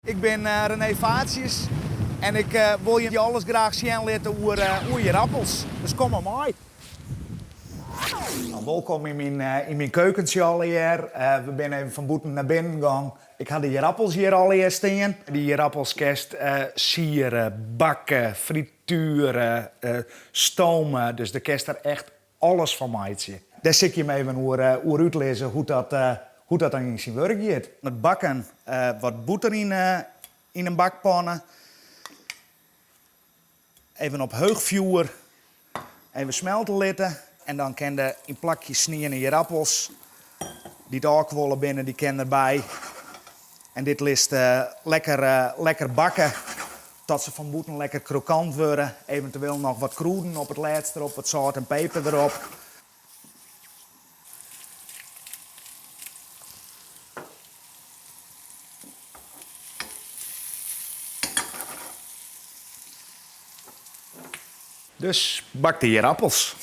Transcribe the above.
Ik bin René Vaartjes en ik wol je alles graach sjen litte oer oer ierappels. Dus kom mar mei. Nou, wolkom yn myn, yn myn keukentsje allegear. We binne even fan bûten nei binnen gong. Ik ha de ierappels hjir allegear stean. Dy ierappels kinst siere, bakke, frituere, stome. Dus dêr kinst der echt alles fan meitsje. Dêr sil ik jim even oer oer útlizze hoe't dat hoe't dat dan yn syn wurk giet. It bakken wat bûter yn yn in bakpanne. Even op heech fjoer even smelte litte. En dan kin de yn plakjes sniene ierappels dy't ôfkuolle binne, dy kin derby. En dit litst lekker lekker bakke tot se fan bûten lekker krokant wurde. Eventueel noch wat krûden op it lêst derop, wat sâlt en peper derop. Dus bak de ierappels.